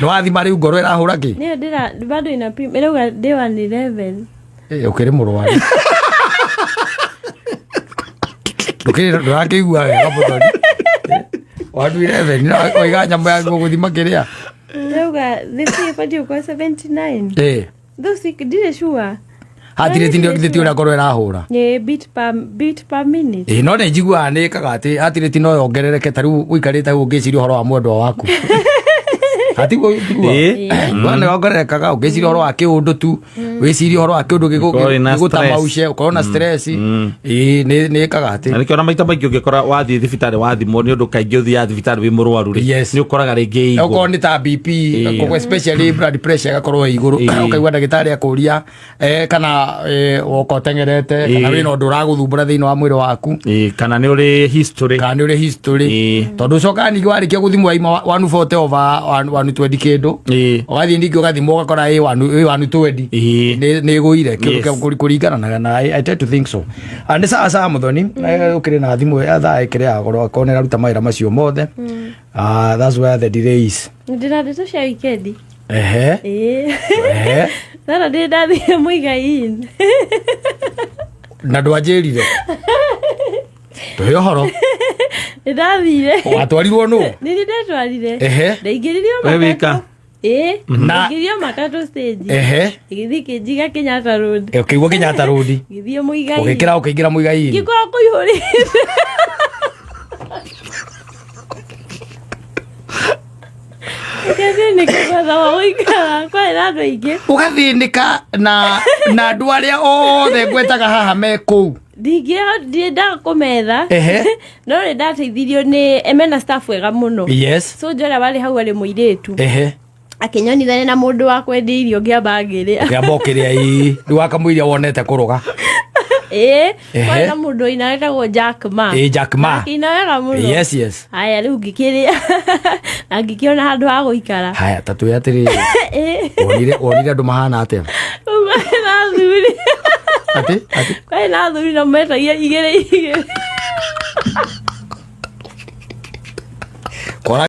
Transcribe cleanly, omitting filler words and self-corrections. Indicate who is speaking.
Speaker 1: Nĩ wathima rĩu ngoro ĩrahũra kĩ?
Speaker 2: Nĩyo ndĩra bado inapima, ĩrauga ndĩ 111.
Speaker 1: Eh, ũkĩrĩ mũrwaru. Ndũkĩrĩ ndũrakĩigua wega mũthoni. 111 na oiga nyamũ ya gũthima kĩrĩa.
Speaker 2: Ĩrauga thĩci ĩbatiĩ gũkorwo 79.
Speaker 1: Eh.
Speaker 2: Though si ndirĩ sure.
Speaker 1: Hatirĩ ti ndio ti ũrĩa ngoro ĩrahũra.
Speaker 2: Nĩ beat per minute.
Speaker 1: Ĩ no nĩ njiguaga nĩ ĩkaga atĩ hatirĩ ti no yongerereke ta rĩu ũikarĩte hau ũngĩciria ũhoro wa mwendwa waku. Hatiguo njiguaga.
Speaker 3: Ĩ.
Speaker 1: Nĩ yongererekaga ũngĩciria ũhoro wa kĩũndũ tu wĩcirie ũhoro wa kĩũndũ
Speaker 3: Ũkorwo wĩna
Speaker 1: gĩgũtamauce ũkorwo na stress. Ĩ nĩ ĩkaga atĩ.
Speaker 3: Na nĩkĩo ona maita maingĩ ũngĩkora wathiĩ thibitarĩ wathimwo nĩ ũndũ kaingĩ ũthiaga thibitarĩ wĩ mũrwaru rĩ,
Speaker 1: Yes.
Speaker 3: nĩ ũkoraga rĩngĩ ĩ
Speaker 1: Okorwo
Speaker 3: igũrũ.
Speaker 1: nĩ ta BP,
Speaker 3: Ĩ.
Speaker 1: koguo especially blood pressure ĩgakorwo ĩ igũrũ.
Speaker 3: Ĩ.
Speaker 1: Ũkaigua ndagĩtarĩ akũria kana woka ũteng'erete kana
Speaker 3: Ĩ.
Speaker 1: wĩna ũndũ ũragũthumbũra thĩinĩ wa mwĩrĩ waku.
Speaker 3: Ĩ, kana nĩ ũrĩ history.
Speaker 1: Kana nĩ ũrĩ history.
Speaker 3: Ĩ.
Speaker 1: Tondũ ũcokaga ningĩ warĩkia gũthimwo waima 140 over 120 kĩndũ.
Speaker 3: Ĩ.
Speaker 1: Ũgathiĩ ningĩ ũgathimwo ũgakora ĩ 120.
Speaker 3: Ĩ.
Speaker 1: Nĩ ĩgũire kĩndũ
Speaker 3: Yes.
Speaker 1: kĩa kũringana na I tend to think so. Ah, nĩ sawa sawa mũthoni. Ũkĩrĩ na thimũ ya thaa ĩkĩrĩ ya goro akorwo nĩ ĩraruta mawĩra macio mothe. Ah, that's where the delay is.
Speaker 2: Ndĩna ndeto cia wikendi.
Speaker 1: Ehe.
Speaker 2: Ĩĩ.
Speaker 1: Ehe.
Speaker 2: Sara ndĩ ndathire Muigai Inn.
Speaker 1: Na ndwanjĩrire. Tũhe ũhoro.
Speaker 2: Nĩ ndathire.
Speaker 1: Watwarirwo nũ?
Speaker 2: Nĩ niĩ ndetwarire.
Speaker 1: Ehe.
Speaker 2: Ndaingĩririo
Speaker 3: We
Speaker 2: matatũ.
Speaker 3: wika?
Speaker 2: Ĩĩ.
Speaker 1: Na-
Speaker 2: Ndaingĩririo matatũ stage.
Speaker 1: Ehe.
Speaker 2: Ĩgĩthiĩ ĩkĩnjiga Kenyatta Road.
Speaker 1: Ũkĩigua Kenyatta Road.
Speaker 2: Ngĩthiĩ Muigai.
Speaker 1: Ũgĩkĩra ũkĩingĩra Muigai Inn.
Speaker 2: Ngĩkora kũihũrĩte. Ngĩthĩnĩka gwetha wa gũikara kwarĩ na andũ aingĩ.
Speaker 1: Ũgathĩnĩka na andũ arĩa othe ngwetaga haha me kũu.
Speaker 2: Ndingĩendaga kũmetha.
Speaker 1: Ehe.
Speaker 2: No nĩ ndateithirio nĩ mena staff wega mũno.
Speaker 1: Yes.
Speaker 2: So ũrĩa warĩ hau arĩ mũirĩtu.
Speaker 1: Ehe.
Speaker 2: Akĩnyonithania na mũndũ wa kwendia irio ngĩamba ngĩrĩa.
Speaker 1: Ũkĩamba ũkĩrĩa ii. Rĩu wakamũiria wonete kũrũga.
Speaker 2: Ĩĩ.
Speaker 1: Ehe.
Speaker 2: Kwarĩ na mũndũ waina wetagwo Jack Ma.
Speaker 1: Ĩĩ, Jack Ma.
Speaker 2: Akĩina wega mũno.
Speaker 1: Yes.
Speaker 2: Haya rĩu ngĩkĩrĩa na ngĩkĩona handũ ha gũikara.
Speaker 1: Haya ta twĩ atĩrĩrĩ.
Speaker 2: Ĩĩ.
Speaker 1: Wonire andũ mahana atĩa?
Speaker 2: Rĩu kwarĩ na athuri.
Speaker 1: Atĩ? Atĩ?
Speaker 2: Kwarĩ na athuri na metagia igĩrĩ igĩrĩ.